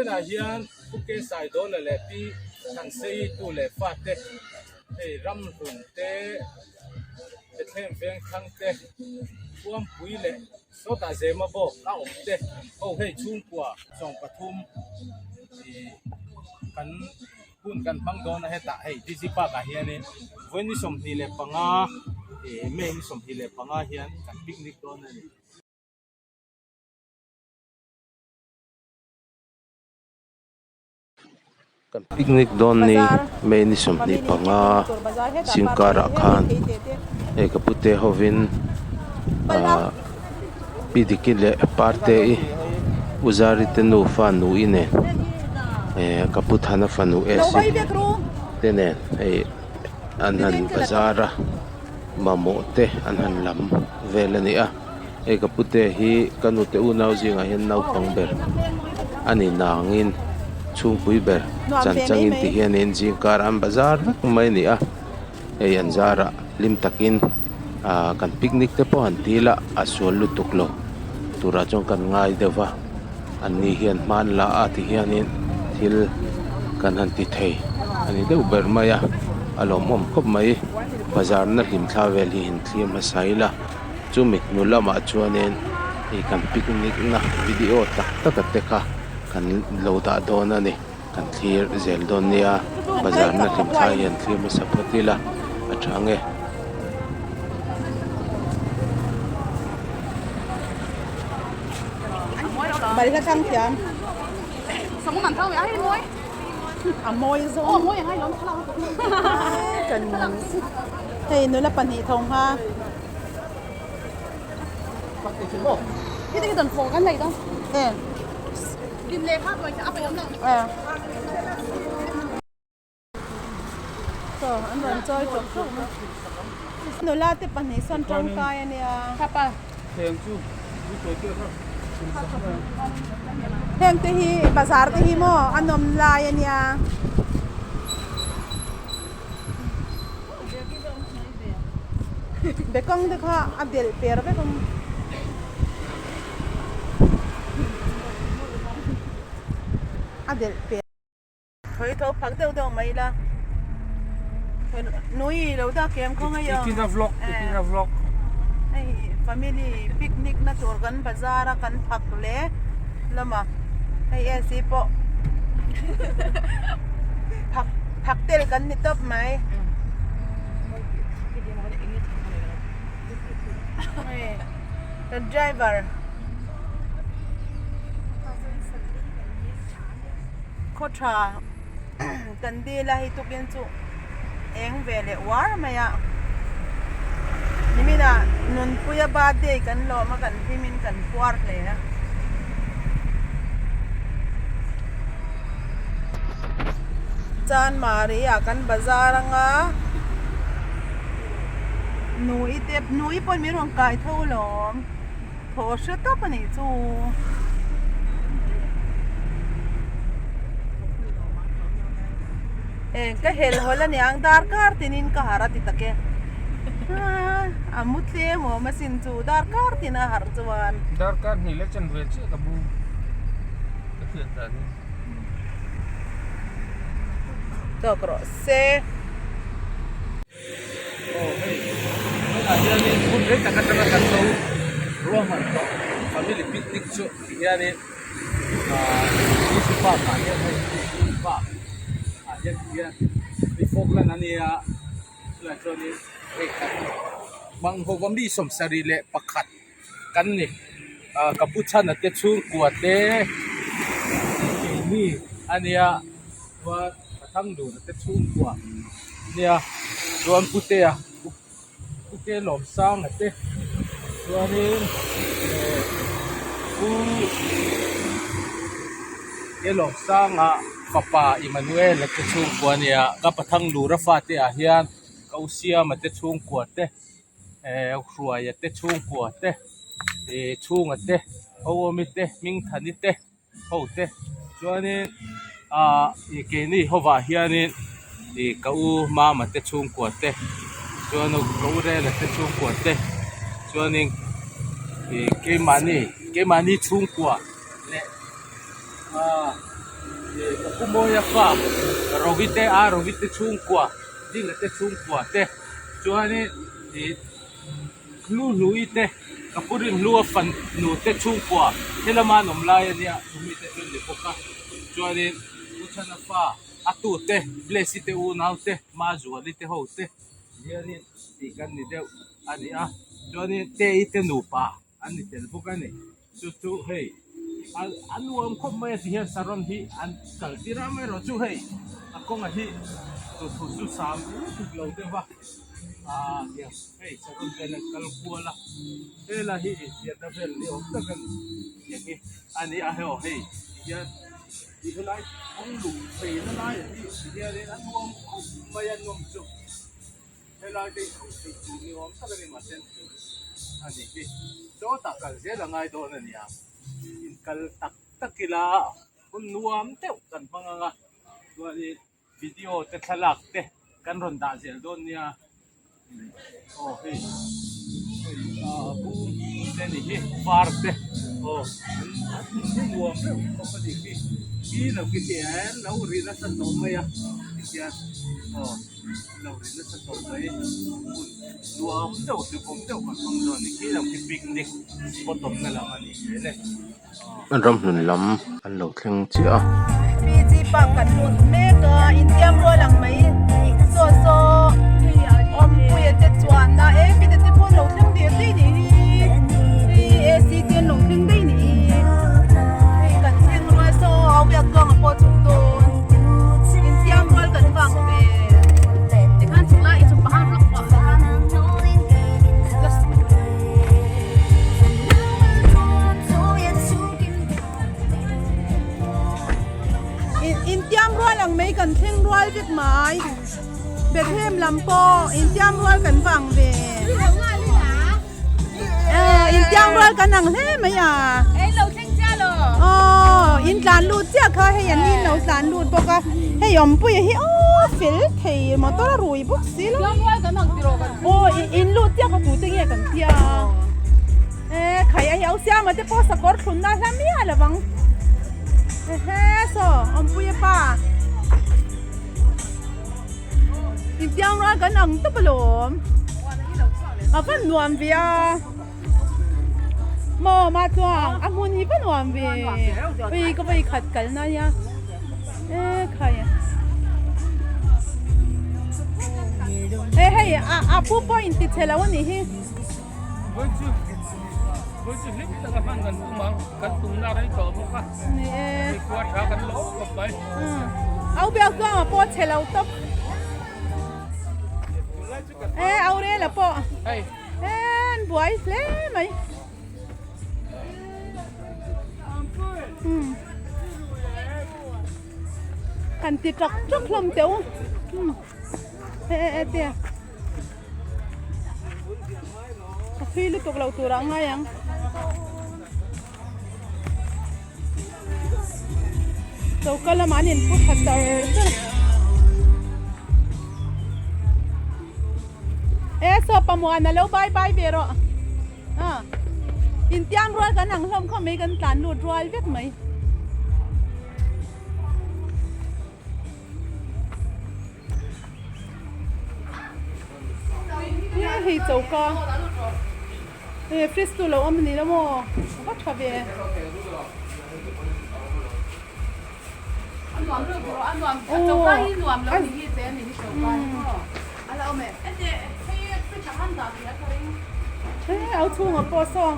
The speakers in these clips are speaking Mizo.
Vawiinah hian Pu Ke Saidawla leh Pi Thansei tu leh fate hei Ramhlun te, Bethlehem Vengthlang te, Khuampui leh sawtah Zema bawk a awm te ho hei chhungkua 13 ih kan hun kan hmang dawn a hetah hei Digi Park ah hianin vawiin ni 25 ih May ni 25 hian kan picnic dawn a ni. Kan picnic dawn ni May ni 25 zingkarah khan hei ka pute hovin ahh Pi Diki leh Parte i U Zari te nufa Nui nen eh ka pu Thana fanu Esi te nen hei an han bazar a mamawh te an han lam vel a ni a. Hei ka pute hi ka nute unau zingah hian naupang ber a ni nangin chhungpui ber chan changin ti hianin zingkar an bazar vek mai a ni a hei an zarah hlim takin ah kan picnic te pawh han ti ila a sual lutuk lo turah chuan kan ngai deuh va an ni hian hman la a ti hianin thil kan han ti thei a ni deuh ber mai a a lawmawm khawp mai bazar na hlim thla vel hi in thlir hmasa ila. Chumi hnu lamah chuanin ih kan picnic na video tak tak a te kha kan lo dah dawn a ni kan thlir zel dawn nia bazar na hlim thlai hian thlir hmasa phawt ila a tha ang e. Hei nula pahnih tho hma. Nula te pahnih sawn tangkai a nia. Heng te hi bazar te hi maw a nawm lai a nia. Bekang te kha a delh per vek ang a delh per thawi tho phak deuh deuh mai ila nui lo dak em khaw ngai ang hei family picnic na tur kan bazar a kan phak hle hlawm a hei AC pawh phak phak tel kan ni tawp mai. Kan driver khaw tha kan dil a hei tukin chu eng ve leh uar mai a niminah nunpuia birthday kan lawm a kan hlimin kan puar hle a. Chanmari ah kan bazar anga nui te nui pawh min rawn kai tho lawm thaw hre tawp a nih chu. Eng ka hel hawl a niang darkar tinin ka harh a ti tak e a mu tlem awm asin chu darkar tin a harh chuan. Darkar hnih leh chanve chiah ka bu ka hriat dan in. Tawk rawh se. Aw hei tunah hianin hun rei tak atanga kan lo ruahman tawh family picnic chu ti hianin ahh Easy Park ah hian hei Easy Park ah hian ti hian hei Falkland a nia chulaiah chuanin hei kan mang ho va mi 71 kan ni ah ka pu chhana te chhungkua te keini a nia chuan ka thangduna te chhungkua nia chuan putea pute lawmsanga te chuanin eh pu te lawmsanga fapa Emmanuel-a te chhungkua a nia ka pathanglura fate ah hian ka u Siama te chhungkua te. Eh Hruaia te chhungkua te ih chhunga te Awmi te Hmingthani te ho te chuanin ah ih keini hovah hianin ih ka u Mama te chhungkua te chuan ka u Rela te chhungkua te chuanin ih keimahni keimahni chhungkua leh ah. Ka pu Mawia fa Rovi te a Rovi te chhungkua Dinga te chhungkua te chuanin ih Hluhlui te ka pu Rinhlua fanu te chhungkua helama an awm lai ania chumi te chu an ni bawk a chuanin Pu Chhana fa a tu te Blessy te unau te Mazuali te ho te hianin tih kan ni deuh a ni a chuanin Tei te nupa an ni tel bawk a ni chu chu hei a nuam khawp mai a ti hian saron hi an kal tir a amaherawh chu hei a kawngah hi duhthu chu sam lutuk lo deuh a ah tiang hei saron vel an kal kual a helai hi infiamna vel ni awm tak a ni tiang hi a ni a hei aw hei ti hian ti helai kawng luh phei na laiah hi ti hianin a nuam khawp mai a nuam chu. Helai te hi thei tur ni awm tak a ni mahse a ni hi sawtah kal zel a ngai dawn a nia inkal tak tak ila hun nuam deuh kan hmang ang a chuanin video te thlalak te kan rawn dah zel dawn nia aw hei hei ah bung te ni hi var te aw an nuam deuh khawp a ni hi khi lo khi hian lo ri nasa tawh mai a tikhian aw. Lo ri nasa tawh mai hun nuam deuh hlipawm deuh kan hmang dawn a ni khi lo khi picnic spot awmna lam a nih hmel e. An ramhlun lam an lo thleng chiah a. PG park kan lut mek a intiam rual ang mai saw saw awmpuia te chuanna e mite te pawh an lo thleng der daih nih hi hei AC te an lo thleng daih nih hi hei kan thleng rual saw a biak tluanga pawh chhuk dawn. Insiam rual kan vang ve. Tikhan chhuk la i chhuk paha vlog pawh kha. Intiam rual ang mai kan thleng rual vek mai. Bethlehem lam pawh intiam rual kan vang ve. Intiam rual kan ang hle mai a. Aw in tlan lut chiah kha hei an in lo tlan lut bawk a hei awmpuia hi aw fel thei motor a rui bawk si lo aw in lut chiah kha tute nge kan tia e khai a hi au siama te pawh sakawr thlunna hla miah lo vang ehe saw awmpuia pa intiang rual kan ang tawp alawm a van nuam ve a. Maw ma chuang a hmun hi va nuam ve ui ka vawi khat kal na nia e khai a e hei a a pu pawh in ti chhe lo a nih hi ni e au biak chuang a pawh chhe lo tawp e au rel a pawh. An buai hle mai. Kan ti tawk tawk hlawm teh u. E e e tia. A thui lutuk lo turah a ngai ang. Choka lamah an inpu tha char char a. E saw pamuan a lo bye bye ve rawh a intiang rual kan ang hlawm khawp mai kan tlan lut rual vek mai. Hei choka e fridge chu lo awm a ni lo maw a va tha ve. Aw au chhungah pawh saw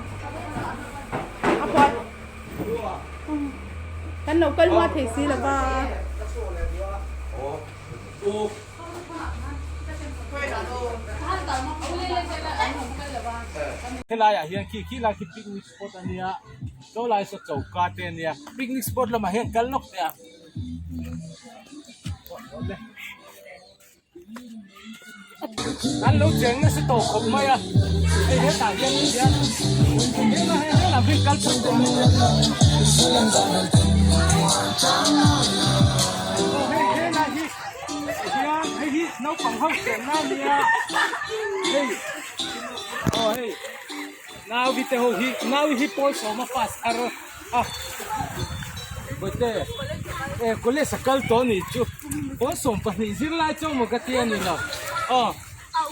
a buai kan lo kal hma thei si lo va. Helaiah hian khi khi lai khi picnic spot a nia chaw lai saw choka te a nia picnic spot lamah hian kal lawk teh a. An lo cheng nasa tawh khawp mai a hei hetah hian hian helai helam hi kal chho teh a hei helai hi hian hei hi naupang ho chenna a nia hei aw hei nauvi te ho hi nauvi hi pawl sawma pass thar a bawihte. E college a kal tawh anih chu pawn 12 zirlai chu maw ka tia ni lo aw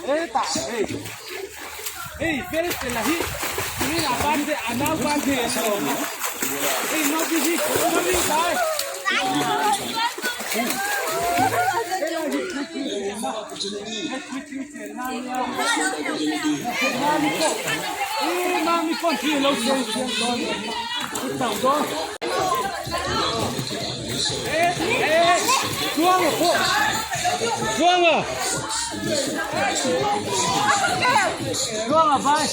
hetah hei hei fel fela hi tuni ah birthday a nau birthday an lawm a hei novi hi novi dai hei puitling chenna ania mami pawh ih mami pawn thil alo siam siam dawn chutah dawn. Tluanga pawh Tluanga Tluanga vai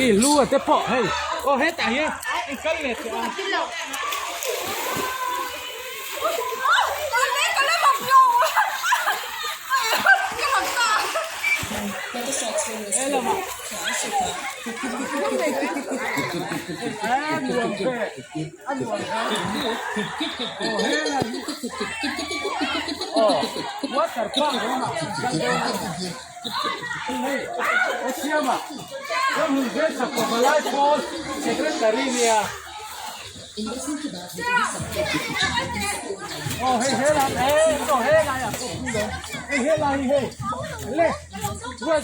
i lu a te pawh hei aw hetah hian i kal leh tawh ang.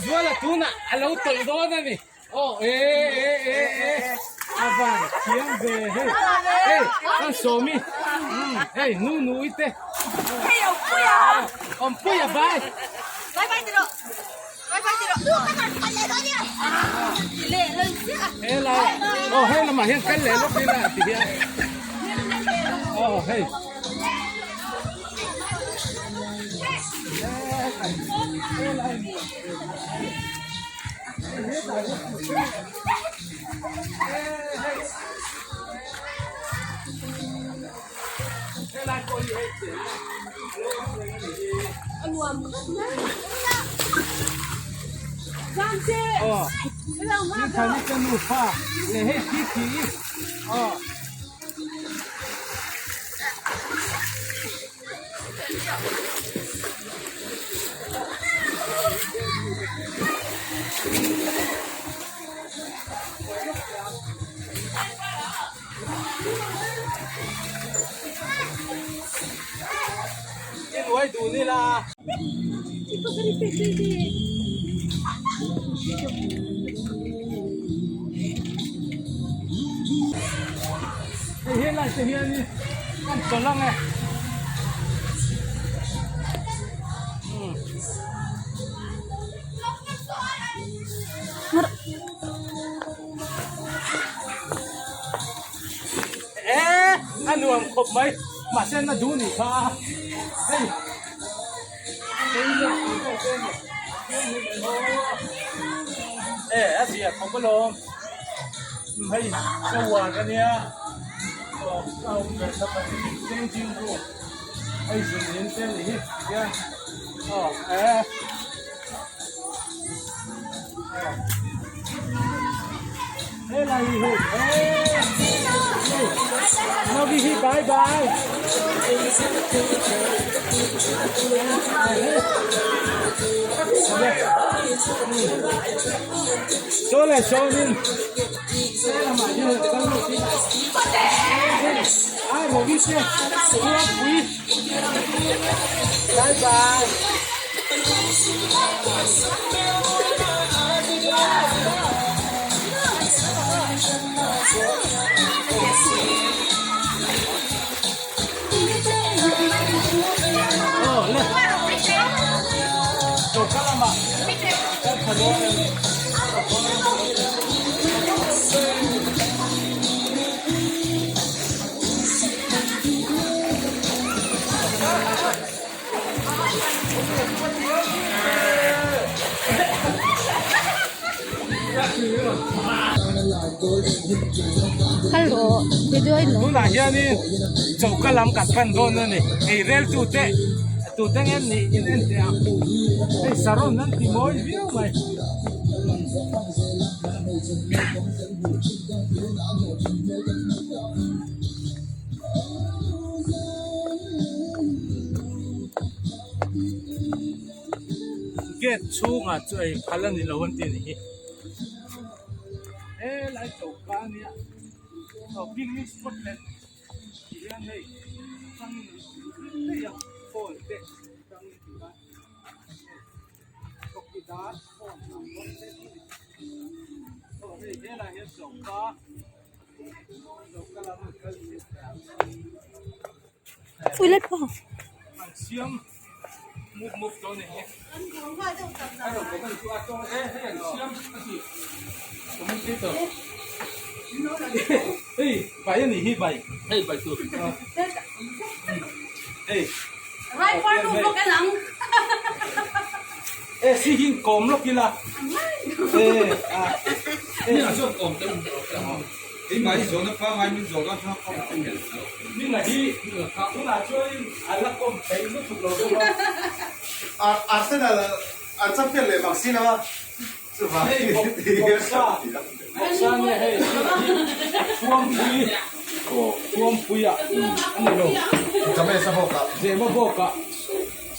Zuala tunah a lo tawlh dawn a ni. Aw e e e e a van thiam ve hei hei kan sawmi hei nu nu i te Hei awmpuia awmpuia bai bye bye tiro bye bye tiro nu ka kar kal leh dawn nia leh leh chiah he lai aw hei lamah hian kal leh lawk ila ti hian aw hei Inuai duh ni la. Hei helai te hian in kan chawlh ang e. E a nuam khawp mai mahse na duh nih kha hei e a zia khawp alawm hei shower ania aw a awm ve thlap a ni changing room hei zun in te anih hi tihian aw e. Helai hi hei hei Novi hi bye bye Saw leh sawnin helamah hian kal lut ila ai Novi te Ruatpui bye bye. Tunah hianin choka lam kan pan dawn a ni ei rel tute tute nge nih in en teh ang hei saron an ti mawi viau mai. Gate chhungah chu ei phal a ni lo an ti a ni hi helai choka ania aw picnic spot leh. hian hei changin an daih a phone te changin ti khan chawkidar phone ang rawng te chu ni aw hei helaiah hian choka choka lam an kal ni an siam mup mup tawh a ni hi a siam a ti commentator hei bai a nih hi bai hei bai tur hei e si hi kawm lawk ila e a Minga hi tunah chuanin a la kawm thei lutuk lo deuh a. Arsenal an champion leh mang si lo a, chuvang Hei Bawksa, Bawksa nge hei Minga hi Thuampui, Thuampuiah a ni lo. Jamesa bawkah. Zema bawkah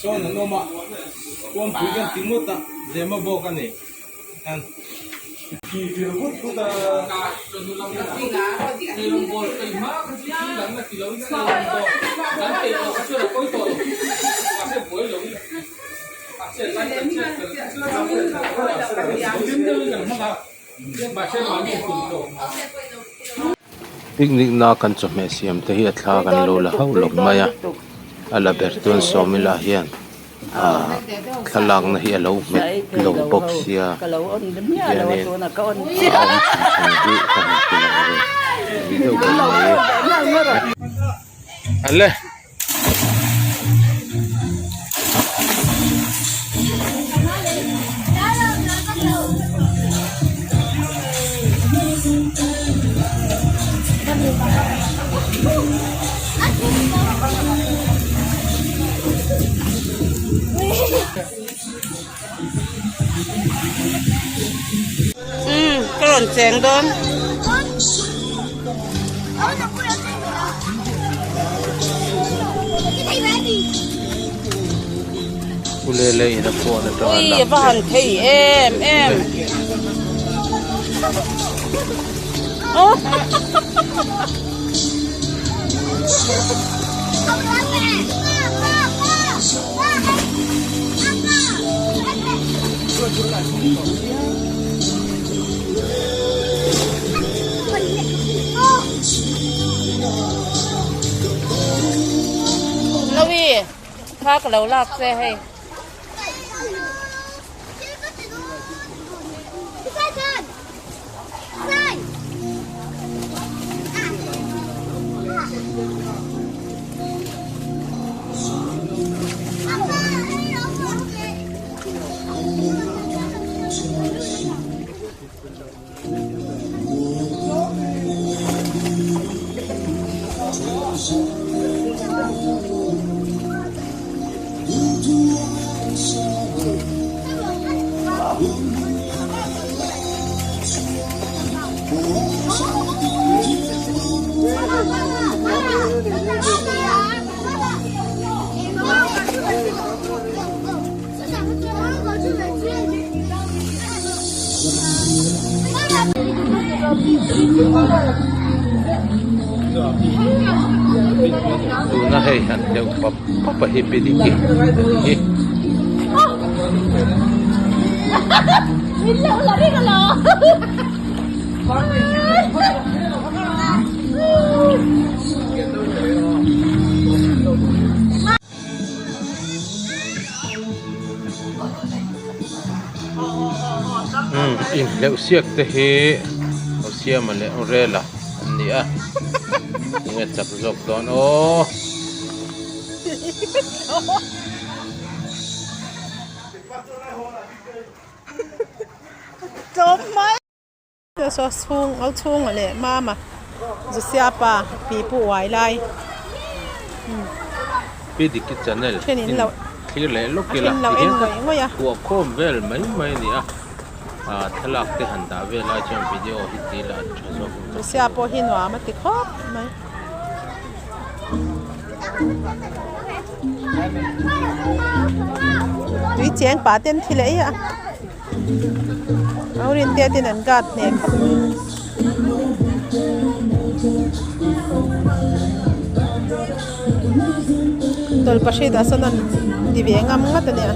sawn an awm a, Thuampui kan ti ngawt a, Zema bawk a ni. Picnic na kan chawhmeh siam te hi a thla kan lo la hauh lo mai a a la ber chuan sawmila hian. Ahh thlalakna hi a lo nghet lo bawk sia hianin a awm chhun chhun hi ka han ti lang ve ni deuh ber mai. Ale. Umm ka rawn cheng dawn. Ulele in a phone atanga Ui a va han thei em em. Nawi kha ka lo lak che hei. Tuna hei han hleuh pap pap a hi picnic hi a nih hi. Umm inhleuh siak te hi Osiama leh Orela an ni a enge chak zawk dawn aw. Saw chhung au chhunga leh mama Josiapa pi pu uai lai Pi Diki channel in thlir leh lawk ila ti hian ka kuah khawm vel mai mai a ni a ah thlalak te han dah vel lai chuan video hi ti ila a tha zawk ang Josia pawh hi nuam a ti khawp mai. Tui cheng pah ten thil a ei a. Aurin te ten an guard hneh khawp mai. Tawlhpahrit ah sawn an ti ve ngam ngat a nia.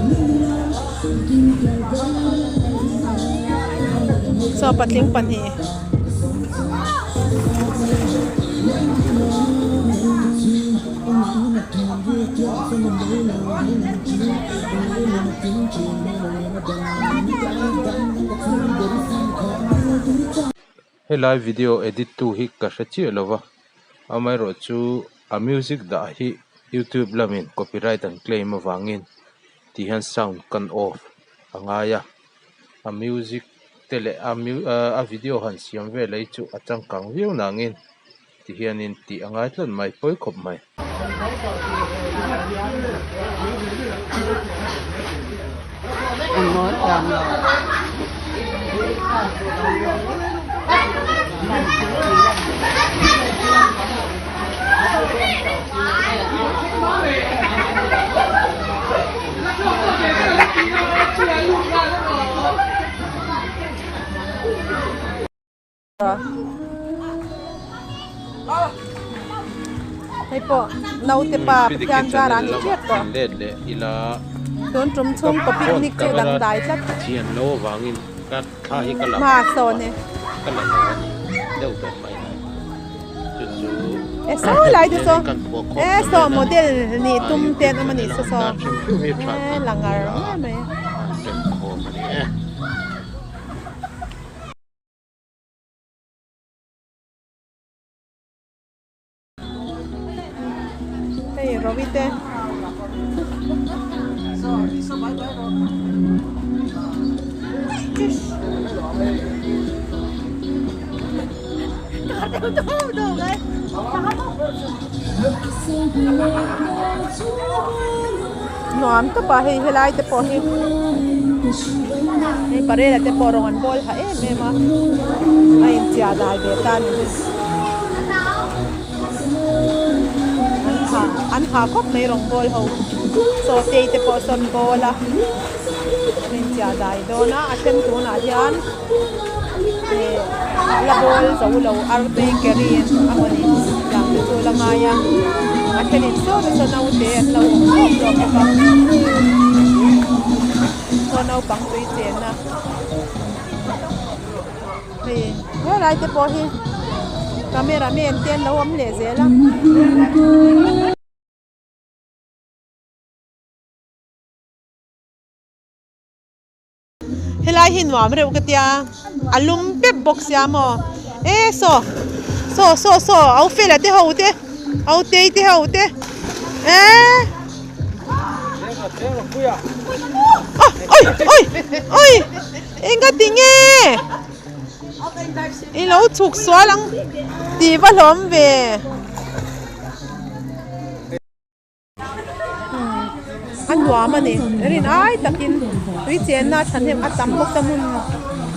Saw patling pahnih. Helai video edit tu hi ka hre chiah lo va, amaherawh chu a music dah hi youtube lamin copyright an claim avangin ti hian sound kan off a ngai a, a music te leh a a video han siam vel hi chu a changkang viau nangin ti hianin tih a ngai tlat mai pawi khawp mai. Hei pawh naute pa Pathian zar ah ni tep tawh. Tun tum chhungkaw picnic chu dangdai tlat. Hma sawn e. E sawi lai te saw e saw model nih tum te an awm a nih saw saw e langar mai mai. Hei Rovi te. Nuam tawp a hei helai te pawh hi hei parela te pawh rawng an bawl ha em em a a inchiah dai ve ta a ni hi an ha an ha khawp mai rawng bawl ho chaw tei te pawh sawn bawl a an inchiah dai dawn a a then tunah hian ih la bawl zo lo artui keri a mawni tiang te chu la ngai a a thenin saw te saw naute an lo awm hlawm hlawm bawk a saw naupang tui chenna hei helai te pawh hi camera man te an lo awm leh zel a. Helai hi nuam reuh ka tia a lum pep bawk sia maw e saw saw saw saw au fela te ho te au tei te ho te eee oi oi oi eng ka ti nge i lo chhuk sual ang tih va hlawm ve. A nuam a ni rin ai takin tui chenna thahnem a tam bawk a hmun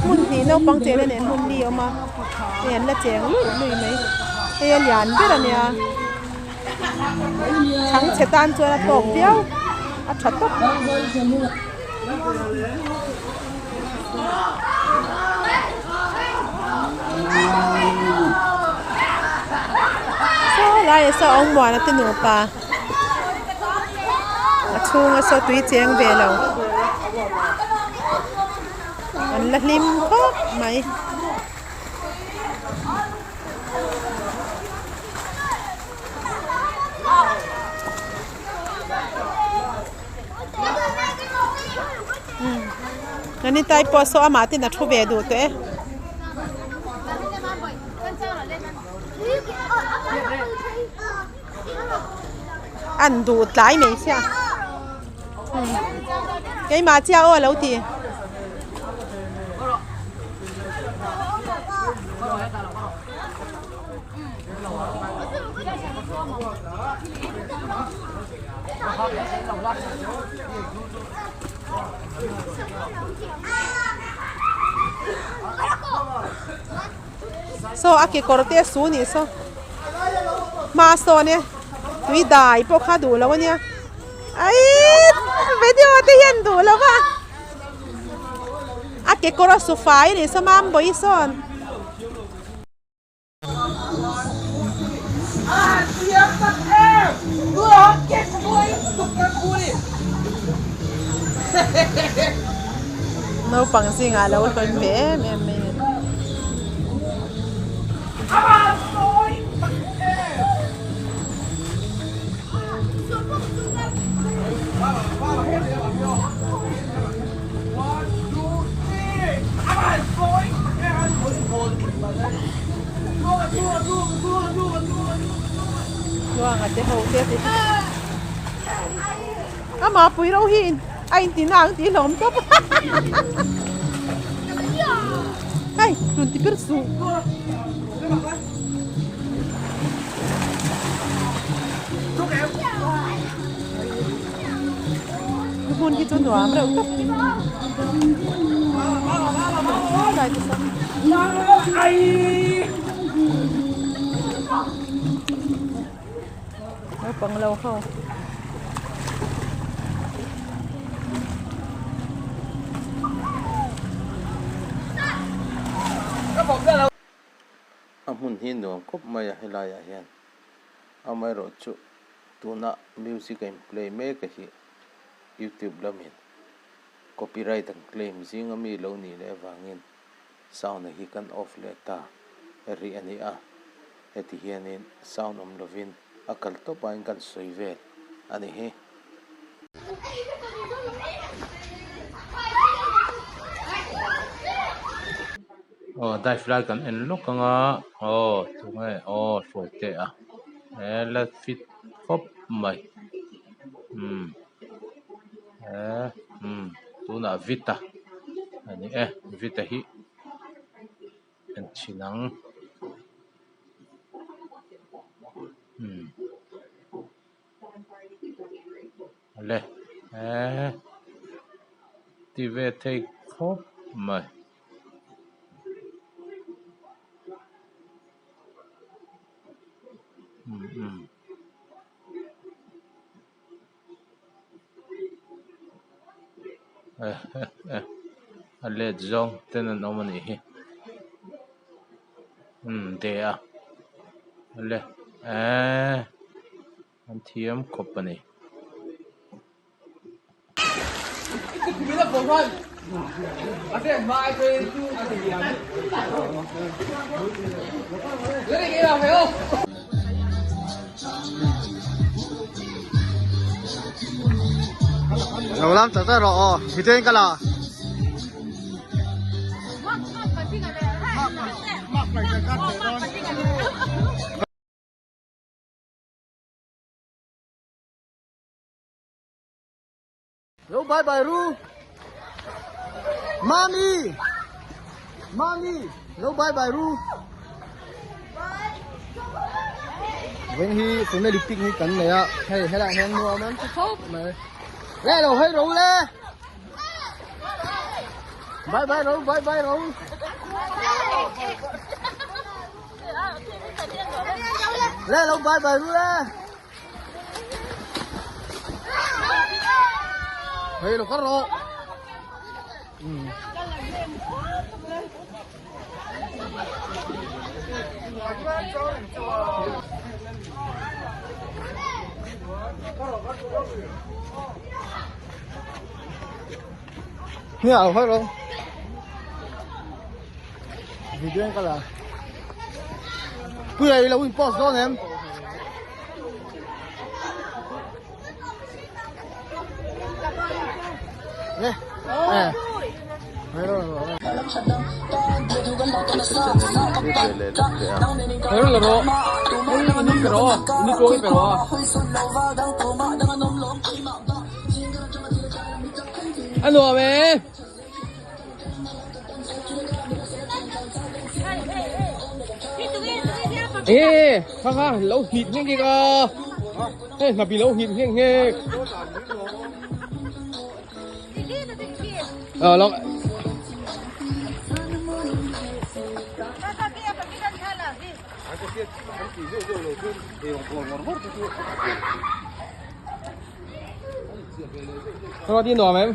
hmun hnih naupang chenna nen hmun li a awm a hei an la cheng luih luih mai hei a lian ber a nia chhangchhe tan chuan a tawk viau a tha tawp. Saw laiah saw a awm muan a te nupa a chhunga saw tui cheng ve lo an la hlim khawp mai. Nanitai pawh saw amah ten a thu ve duh tawh e. An duh tlai mai sia keimah chiah aw a lo ti. Saw a kekawr te a su nih saw hma sawn e tui dai pawh kha duh lo ania aii video te hian duh lo va a kekawr a su fai nih saw mambawi sawn. Naupang zingah a lo hlawn ve em em mai a ni. Tluanga te ho te ti Amah pui ro hi a inti na ang tih hlawm tawp Hei tun ti ber suh. Hmun hi chu nuam reuh tawp. Naupang lo ho. A hmun hi nuam khawp mai a helaiah hian amaherawhchu tuna music a in play mek a hi youtube lamin copyright an claim zinga mi lo nih leh avangin sound a hi kan off leh ta rih a ni a, heti hianin sound awm lovin a kal tawp aiin kan sawi vel a ni hi. Aw dive lai kan en lawk ang a aw tunge aw hruai teh a he la fit khawp mai umm he umm tunah vita a ni e vita hi en chhin ang umm. Le eee ti ve thei khawp mai. Umm umm. A let zawng ten an awm a nih hi umm de a le eee an thiam khawp a ni. Lo lam chak chak rawh aw video in ka la. Lo bye bye ru. Mami. Mami, lo bye bye ru. Veng hi family picnic kan nei a, hei helaiah hian nuam an ti khawp mai. Le lo hei ro le. Bye bye ro, bye bye ro. Le lo bye bye ru le. Hei lo kar rawh. Nghe ảo hết không? Video cái là Quý này là win post đó em. Nè. Nè. A nuam e. Ê, kha kha, lo nghit nghe nghe cơ. Ê, mà bị lo nghit nghe nghe. Ờ, lo. Nó đi nuam em.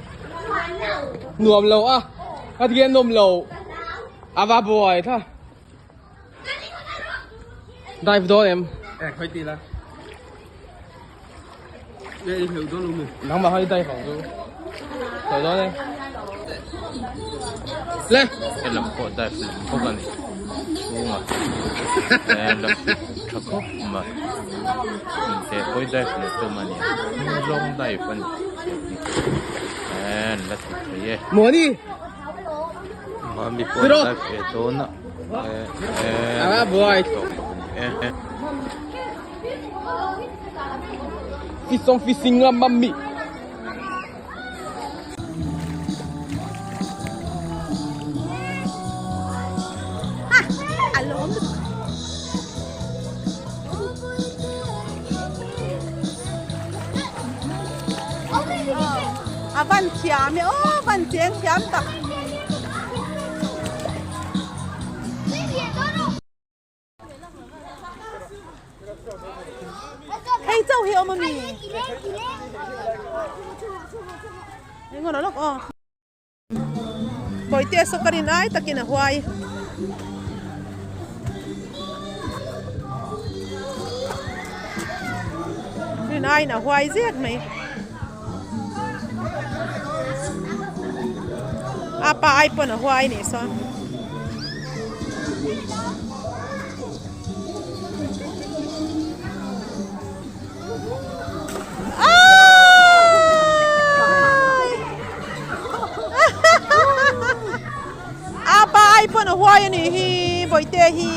Nuam lo a. A ti nuam lo. A va buai tha. Dive dawn em. Eh, khoi ti la. Ye i heu dawn lo mi. Nangmah kha i dive ang chu. Thei dawn e. Le helam pawh dive lem bawk a ni chhungah hian la fit tha khawp mai inte pawh hi dive leh tum a ni a hnung zawng dive a ni an la ti thei e mami pawh an dive ve dawn a e Fisong fising nga mami. A van thiam e aw van cheng thiam tak. Hei chauh hi awm a mi? Engawrh lawk aw. Bawihte saw ka rin ai takin a huai. Rin aiin a huai zet mai. A pa ai pawn a huai nih sawn. A pa ai pawn a huai a nih hi bawihte hi.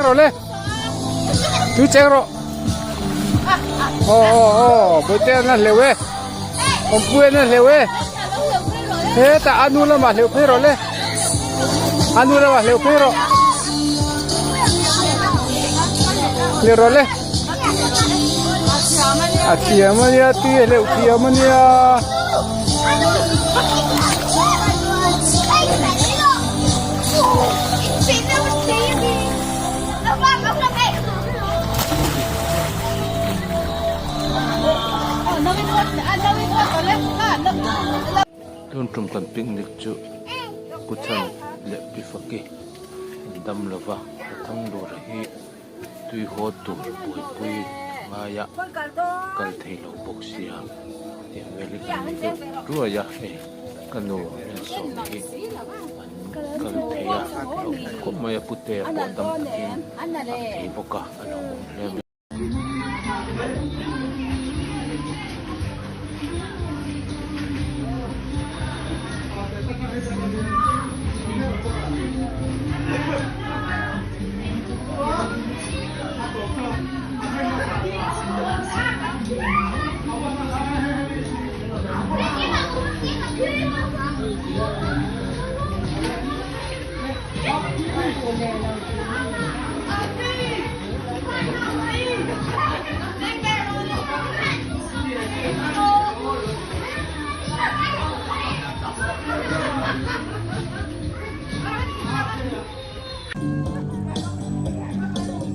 Cheng rawh le. Tui cheng rawh. Aw aw aw bawihte an la hleuh e. Awmpui an la hleuh e. Hetah a nu lamah hleuh phei rawh le. A nu lamah hleuh phei rawh. Hleuh rawh le. A thiam a nia tui a hleuh thiam a nia. Tun tum kan picnic chu Pu Chhan leh Pi Faki an dam lova ka thang lura hi tui haw tur buaipui ngaia kal thei lo bawk sia tiang vel hi kan ni deuh ruai a hei ka nu Rinsawn hi an kal thei a lo awm khawp mai a putea pawh dam takin a thei bawk a a lo awm hle mai.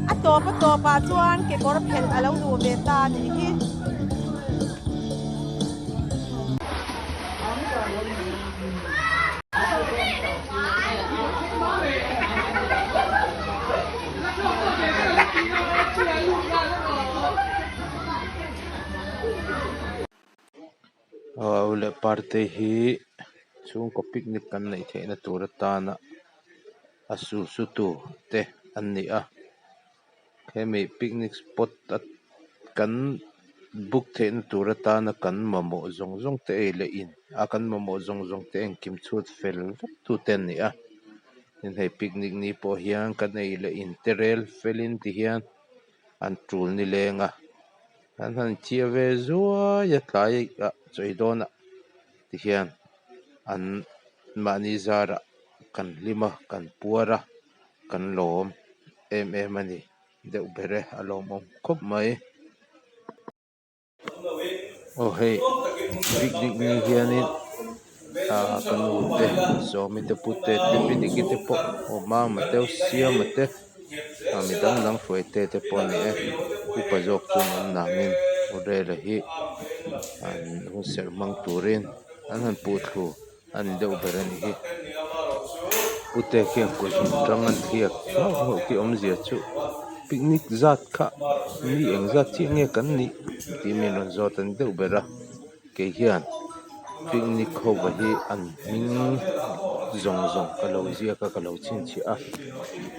A tawp a tawpah chuan kekawr phelh a lo duh ve ta a nih hi. Aw leh parte hi chhungkaw picnic kan neih theihna tur atana a sulsutu te an ni a hemi picnic spot a kan book theihna tur atana kan mamawh zawng zawng te ei leh in a kan mamawh zawng zawng te engkim chhut fel vek tu te an ni a tin hei picnic ni pawh hian kan ei leh in te rel felin ti hian an tul ni leng a an han chiah ve zuai a tlai ah chawi dawn ah ti hian an mahni zarah kan hlim a kan puar a kan lawm em em a ni deuh ber e a lawmawm khawp mai. Aw hei picnic ni hianin ah ka nu te Sawmi te pute te pi Diki te pawh aw Mama te Siama te ah mi dang dang hruai te te pawh a ni e upa zawk chu an awm nangin Aurel-a hi an hunserh hmang turin an han puh thlu a ni deuh ber a nih hi pute khian kut tang an thliak nghauh nghauh tih awmzia chu picnic zat kha mi eng zat chiah nge kan nih tih min rawn zawt a ni deuh ber a kei hian picnic ho va hi an hming zawng zawng ka lo ziak a ka lo chhinchhiah a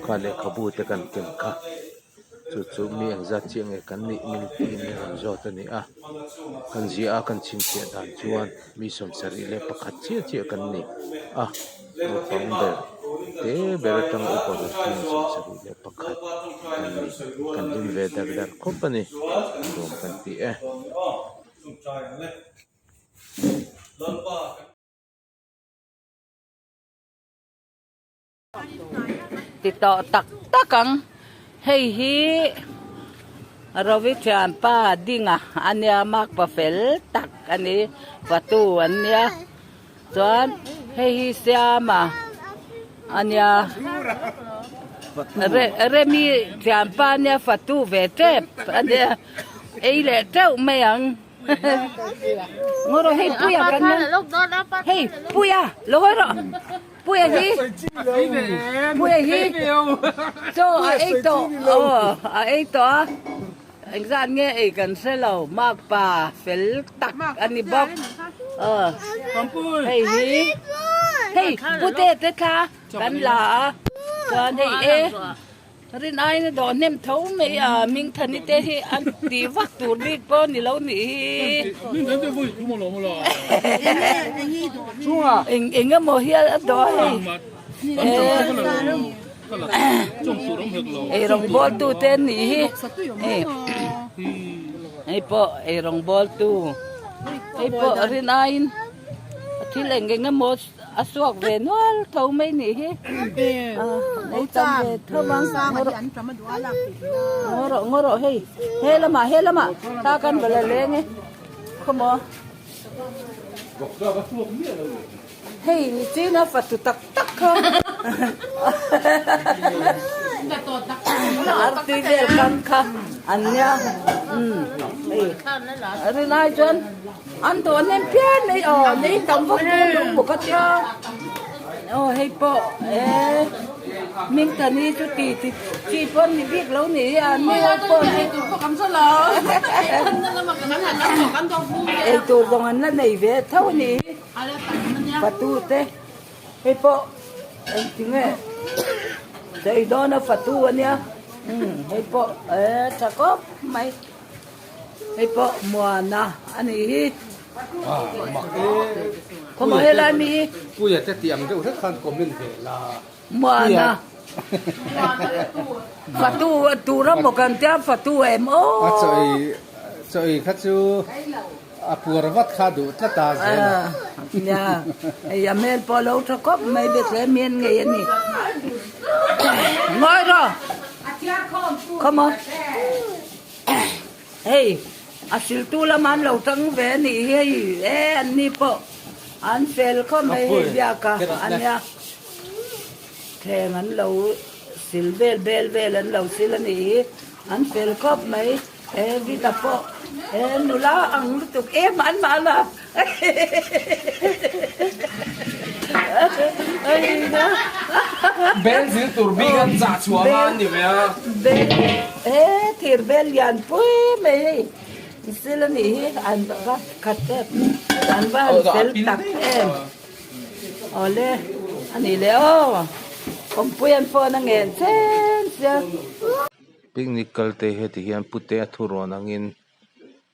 kha lehkhabu te kan ken kha. Chu chu mi engzat chiah nge kan nih min tiin min rawn zawt a ni a, kan ziah a kan chhinchhiah dan chuan mi 71 chiah chiah kan ni a, naupang ber te ber atang upa ber thleng 71 kan ni, kan hlim ve dar dar khawp a ni, nuam kan ti e. Ti tawh tak tak ang hei hi Rovi thianpa dinga a nia makpa fel tak a ni fatu an nia chuan hei hi Siama a nia Remi thianpa a nia fatu ve tep a nia ei leh teuh mai ang. Ngawh rawh hei puia kan hei puia lo hawi rawh puia hi puia hi chaw a ei tawh aw a ei tawh a engzat nge ei kan hre lo makpa fel tak a ni bawk aw hei hi hei pute te thla kan la a chuan hei e. Rin aiin a dawh hnem tho mai a, Mingthani te hi an ti vak tur bik pawh ni lo nih hi. Eng eng emaw hi a dawh a hei. Eirawng bawl tu te an nih hi hei hei pawh eirawng bawl tu hei pawh rin aiin thil eng eng emaw a suak ve nual tho mai nih hi a ei tam ve tho ang ngaw rawh ngaw rawh hei he lamah he lamah ta kan va la leng e khawmaw. Hei ni china fatu tak tak kha artui vel kam kha an nia umm hei rinai chuan an dawh hnem phian mai aw nei tam vak dawn lo maw ka tia aw hei pawh eh Hmingtani chu ti ti chi pawh ni bik lo ni hi a ni ho pawh hi eitur zawng an la nei ve tho a ni hi fatu te hei pawh engtinge chei dawn a fatu a nia umm hei pawh eh tha khawp mai hei pawh muana a ni hi khawmaw helai mi hi Puia te tih ang deuh hlek khan comment ve la. Muana fatu tura maw kan tia fatu em aw. A chaw ei chaw ei kha chu a puar vat kha duh tlat a zel a. Nia hei a hmel pawh a lo tha khawp mai Bethlehem hian ngei a ni. Ngawi rawh come on hei a siltu lama an lo tang ve a nih hi hei e an ni pawh an fel khawp mai hei biaka a nia. Thleng an lo sil vel bel vel an lo sil a nih hi an fel khawp mai he vita pawh he nula ang lutuk em an mah la Bel zir tur bik an chah chhuah anga an ni ve a. Bel he thir bel lian pui mai hei sil a nih hi an va khat em an va han fel tak em. Awle a nih leh aw kawngpui an phone a ngen chen sia. Picnic kal te heti hian pute a thurawn angin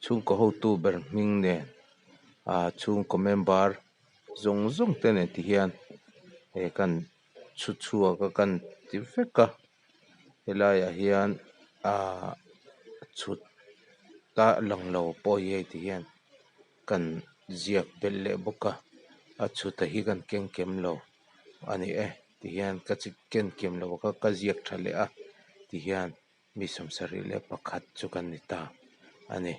chhungkaw hotu ber hming nen ah chhungkaw member zawng zawng te nen ti hian he kan chhu chhuak a kan ti vek a helaiah hian ah chhut a lang lo pawh hi hei ti hian. Kan ziak belh leh bawk a a chhuta hi kan keng kem lo a ni e tihian ka chi ken kem lo kha ka ziak tha leh a tihian mi sawmsarih leh pakhat chu kan ni ta a ni.